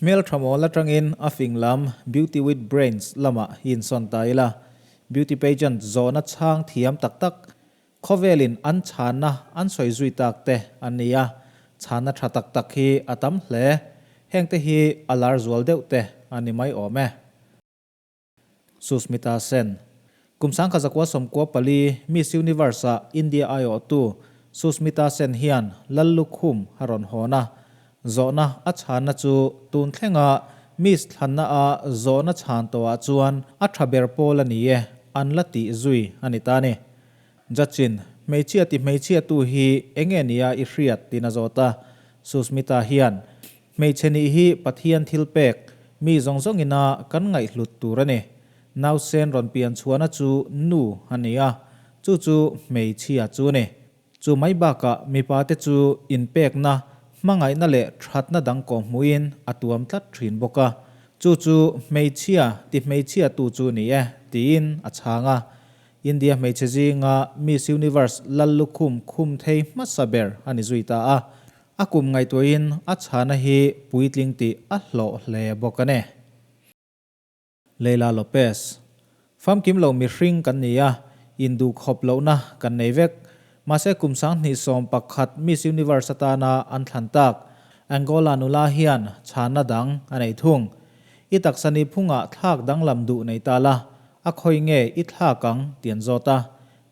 Hmeltha mawl atangin a fing lam Beauty with Brains lamah hi insawn ta ila, beauty pageant zawhna chhang thiam tak tak, khawvelin an chhanna an sawi zui tak te an ni a, chhanna tha tak tak hi a tam hle. Hengte hi a lar zual deuh te a ni mai awm e. Susmita Sen. Kum 1994 Miss Universe-ah India aiawhtu Susmita Sen hian Lallukhum a rawn hawn a. Zawhna a chhanna chu tun thlenga Miss thlanna-a zawhna chhan tawhah chuan a tha ber pawl a ni e, an la tih zui a ni ta a ni. Judge-in, Hmeichhia ti hmeichhiatu hi enge nia i hriat? tiin a zawt a. Susmita hian, Hmeichhe nih hi Pathian thil pek, mi zawng zawngina kan ngaihhlut tur a ni. Nausen rawn pian chhuahna chu nu a ni a, chu chu hmeichhia chu a ni. Chu mai bakah mipate chu inpekna, hmangaihna leh thatna dang kawhhmuhin a tuam tlat thin bawk a, chu chu hmeichhia ti hmeichhia tu chu ni e, tiin a chhang a. India hmeichhe zinga Miss Universe Lallukhum khum thei hmasa ber a ni zui ta a. A kum ngaihtuahin a chhana hi puitling tih a hlawh hle bawk a ni. Leila Lopez. Famkim lo mihring kan ni a, induh khawp lohna kan nei vek. Mahse kum 2011 Miss Universe atana an thlan tak Angola nula hian chhana dang a nei thung. I taksa ni phungah thlak danglam duh nei ta la, a khawi nge i thlak ang ti an zawt a.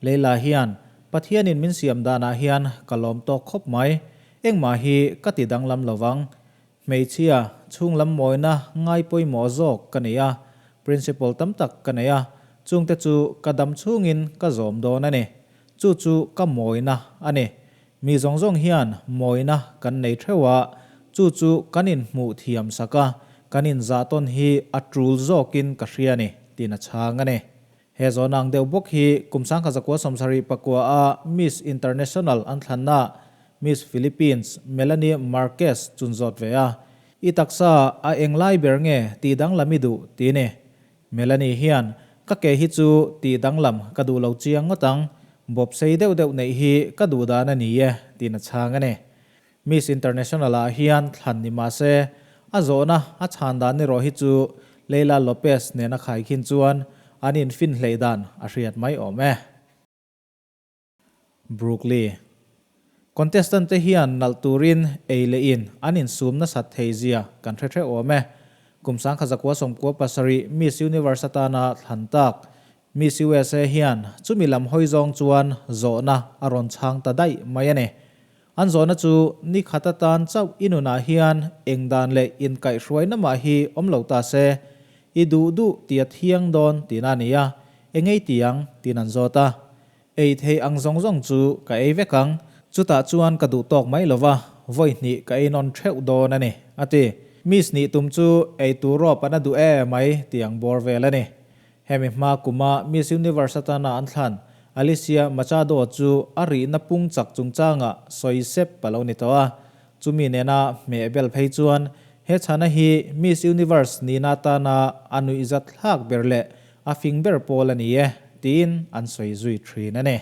Leila hian, Pathianin min siam danah hian ka lawm tawk khawp mai. Engmah hi ka ti danglam lo vang. Hmeichhia, chhunglam mawina ngai pawimawh zawk ka nei a, principle tam tak ka nei a, chungte chu ka dam chhungin ka zawm dawn a ni. Chu chu ka mawina a ni. Mi zawng zawng hian mawina kan nei theuh a, chu chu kan inhmuh thiam sak a, kan inzahtawn hi a tul zawkin ka hria a ni, tiin a chhang a ni. He zawn ang deuh bawk hi kum 1979 a Miss International an thlanna Miss Philippines Melanie Marquez chun zawt ve a, I taksa a eng lai ber nge tih danglam i duh? ti ni. Melanie hian, Ka ke hi chu tih danglam ka duh lo chiang ngawt ang, bawp sei deuh deuh neih hi ka duh dan a ni e, tiin a chhang a ni. Miss International ah hian thlan ni mah se, a zawhna a chhan dan erawh hi chu Leila Lopez nena khaikhin chuan an infin hleih dan a hriat mai awm e. Brookley. Contestant te hian nalh turin ei leh in an insum nasat thei zia kan hre hreuh awm e. Kum 1997 Miss Universe atana thlan tak Miss USA hian chumi lam hawi zawng chuan zawhna a rawn chhang ta daih mai a ni. An zawhna chu ni khat atan chauh i nunah hian eng dan leh inkaihhruaina mah hi awm lo ta se, i duh duh tia thiang dawn tihna a ni a, engei tiang tiin an zawt a. Ei thei ang zawng zawng chu ka ei vek ang, chutah chuan ka duh tawk mai lova, vawi hnih ka ei nawn theuh dawn a ni, a ti. Miss nih tum chu ei tur rawp an a duh e mai tih ang bawr vel a ni. Hemi hma kuma Miss Universe atana an thlan Alicia Machado chu a rihna pung chak chungchangah sawi sep a lo ni tawh a, chumi nena hmeh bel phei chuan he chhana hi Miss Universe nihna atana a nuihzat thlak ber leh A fing ber pawl a ni e, tiin an sawi zui thin a ni.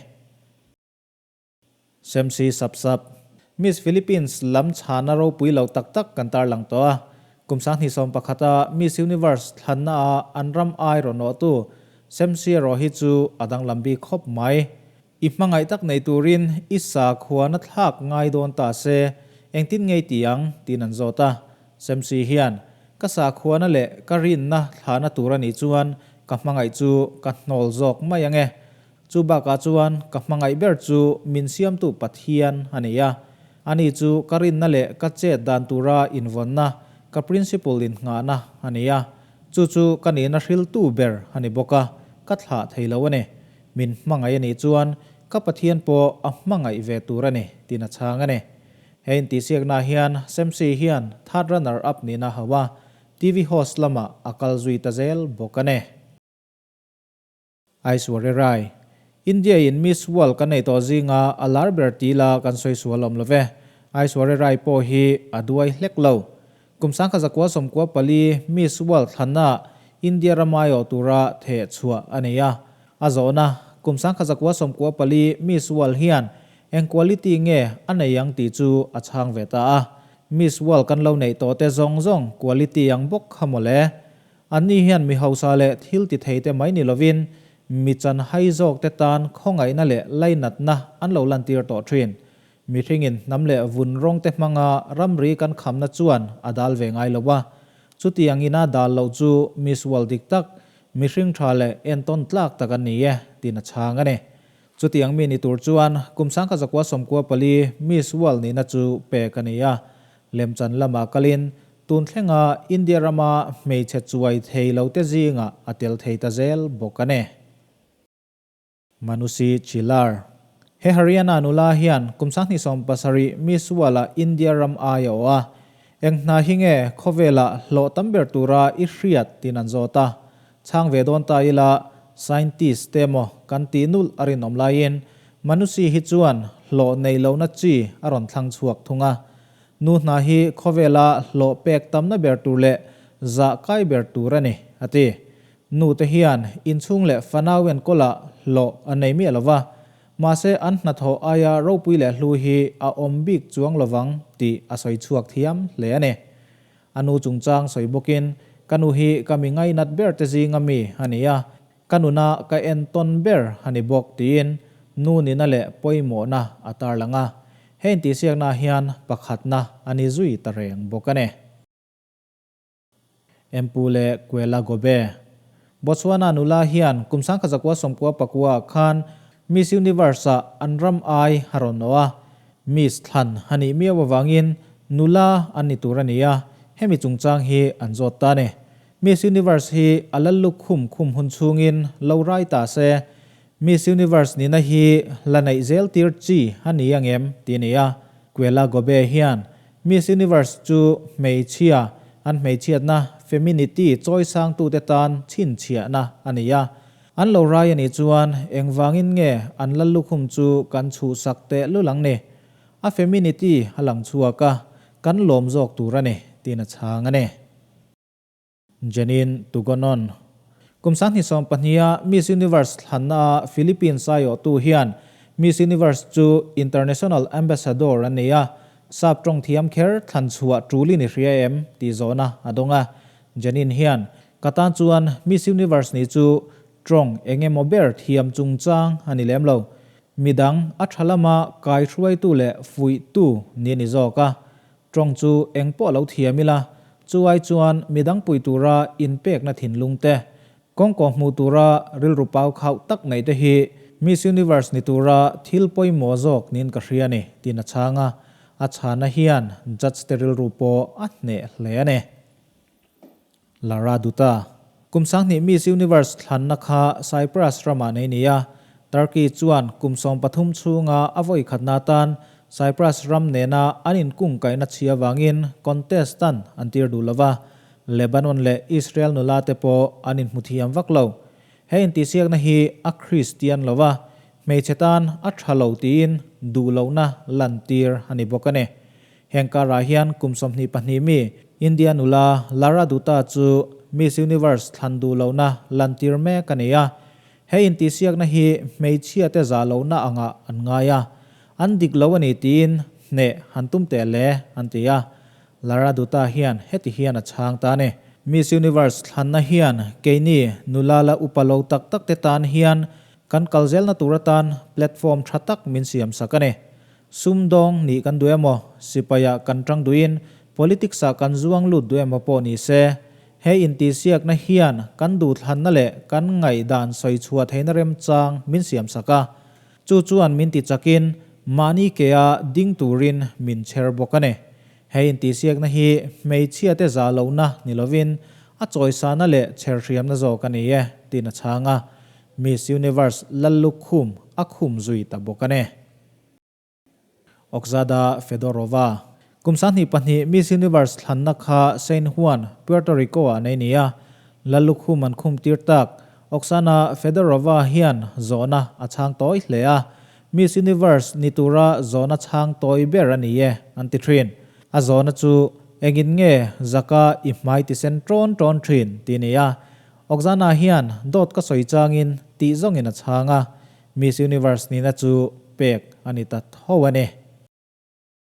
Semsi sap sap. Miss Philippines lam chhana ropui lo tak tak kan tarlang tawh a. Kum 2011 a Miss Universe thlanna a an ram ai rawn awhtu Semsi erawh hi chu a danglam bik khawp mai. I hmangaih tak nei turin i sakhuana thlak ngai dawn ta se, engtin ngei ti ang? tiin an zawt a. Semsi hian, Ka sakhuana leh ka rinna thlahna tur a nih chuan ka hmangaih chu ka hnawl zawk mai ang e. Chu bakah chuan ka hmangaih ber chu min siamtu Pathian a ni a. Ani chu ka rinna leh ka chet dan tura invawnna, ka principle innghahna a ni a. Chu chu ka nihna hriltu ber a ni bawk a, ka thlah thei lo a ni. Min hmangaih a nih chuan ka Pathian pawh a hmangaih ve tur a ni, tiin a chhang a ni. He intihsiaknaah hian Semsi hian third runner up nihna a hauh a, TV host lamah a kal zui ta zel bawk a ni. Aishwarya Rai, India in Miss World kan nei tawh zinga a lar ber ti la kan sawi sual awm lo ve. Aishwarya Rai pawh hi a duai hlek lo. Kum 1994 Miss World thlanna India ram aiawh tura theh chhuah a nei a. A zawhna, kum 1994 Miss World hian eng quality nge a nei ang tih chu a chhang ve ta a. Miss World kan lo neih tawh te zawng zawng quality ang bawk kha mawle. Anni hian mi hausa leh thil ti thei te mai ni lovin mi chanhai zawk te tan khawngaihna leh lainatna an lo lantir tawh thin. Mihringin hnam leh vun rawng te hmanga ramri kan khamna chuan a dal ve ngai lo a. Chutiang ina dal loh chu Miss World dik tak, mihring tha leh entawn tlak tak an ni e, tiin a chhang a ni. Chutiang mi ni tur chuan kum 1994 Miss World nihna chu pek a ni a. Lemchan lamah kalin tun thlenga India rama hmeichhe chuai thei lo te zingah a tel thei ta zel bawk a ni. Manushi Chhillar. He Haryana nula hian kum 2017 Miss World-ah India ram ai a awh a. Eng hna hi nge khawvelah hlawh tam ber tura i hriat tiin an zawt a. Chhang ve dawn ta ila scientist te emaw kan tih nulh a rinawm laiin Manushi hi chuan hlawh neih lohna chi a rawn thlang chhuak thung a. Nu hna hi khawvela hlawh pek tamna ber tur leh zah kai ber tur a ni, a ti. Nu te hian inchhung leh fanau enkawlah hlawh an nei miah lo va, mahse an hnathawh aia ropui leh hlu hi a awm bik chuang lovang tih a sawi chhuak thiam hle a ni. A nu chungchang sawi bawkin, Ka nu hi ka mi ngainat ber te zinga mi a ni a, ka nuna ka entawn ber a ni bawk tiin nu nina leh pawimawhna a tarlang a. He intihsiaknaah hian pakhatna a ni zui ta reng bawk a ni. Empu leh Kwela Gobe. Botswana nula hian kum 1999 khan Miss Universe-ah an ram ai a rawn awh a, Miss thlan a nih miau avangin nula an ni tur a ni a, hemi chungchang hi an zawt ta a ni. Miss Universe hi a lal luk khum khum hun chhungin lo rai ta se, Miss Universe nihna hi la neih zel tir chi a ni ang em tih a ni a, Kwela Gobe hian Miss Universe chu hmeichhia, an hmeichhiatna, feminity, chawisangtute tan chhinchhiahna a ni a. An lo rai a nih chuan engvangin nge an lal lukhum chu kan chhuhsak teh lul ang ni? A feminity a lang chhuak a, kan lawm zawk tur a ni, tiin a chhang a ni. Jenin Tugonon. Kum 2020-a Miss Universe thlanna-a Philippines aiawhtu hian Miss Universe chu International Ambassador a nei a, sap tawng thiam kher thlan chhuah tulin i hria em tih zawhna a dawng a. Jenin hian, Ka tan chuan Miss Universe nih chu tawng eng emaw ber thiam chungchang a ni lem lo. Midang a tha lama kaihruaitu leh fuihtu ni a ni zawk a. Tawng chu eng pawh lo thiam ila, chu ai chuan midang pui tura inpekna thinlung te, kawngkaw hmuh tura rilru pau khauh tak neih te hi Miss Universe ni tura thil pawimawh zawk niin ka hria a ni, tiin a chhang a. A chhana hian judge te rilru pawh a hneh hle a ni. Lara Dutta. Kum 2000 Miss Universe thlanna kha Cyprus ramah nei ni a, Turkey chuan kum 13 chhunga a vawi khatna atan Cyprus ram nena an inkungkaihna chhia vangin contestant an tir duh lova, Lebanon leh Israel nula te pawh an inhmu thiam vak lo. He intihsiakna hi a Kristian lo a, hmeichhe tan a tha lo tiin duh lohna lantir a ni bawk a ni. Heng karah hian kum 22 mi India nula Lara Dutta chu Miss Universe thlan duh lohna lantir mek a ni a. He intihsiakna hi hmeichhia te zah lohna angah an ngai a. An dik lo a ni tiin hneh han tum teh le an ti a. Lara Dutta hian heti hian a chhang ta a ni. Miss Universe thlanna hian keini nula la upa lo tak tak te tan hian kan kal zelna tur atan platform tha tak min siam sak a ni. Sumdawng nih kan duh emaw, sipaiah kan tang duhin politics-ah kan zuang lut duh emaw pawh ni se, he intihsiakna hian kan duhthlanna leh kan ngaihdan sawi chhuah theihna remchang min siamsak a. Chu chuan min ti chakin mahni kea ding turin min chher bawk a ni. He intihsiakna hi hmeichhiate zah lohna ni lovin a chawisana leh chherhriamna zawk a ni e, tiin a chhang a. Miss Universe Lallukhum a khum zui ta bawk a ni. Oksana Fedorova. Kum 22 Miss Universe thlanna kha San Juan, Puerto Rico-ah nei ni a. Lallukhum an khum tir tak. Oksana Fedorova hian zawhna a chhang tawi hle a. Miss Universe ni tura zawhna chhang tawi ber a ni e, an ti thin. A zawhna chu engin nge zaka i hmai ti sen tawn tawn thin tih a ni a. Oksana hian dawt ka sawi changin tih zawngin a chhang a. Miss Universe nihna chu pek a ni ta tho a ni.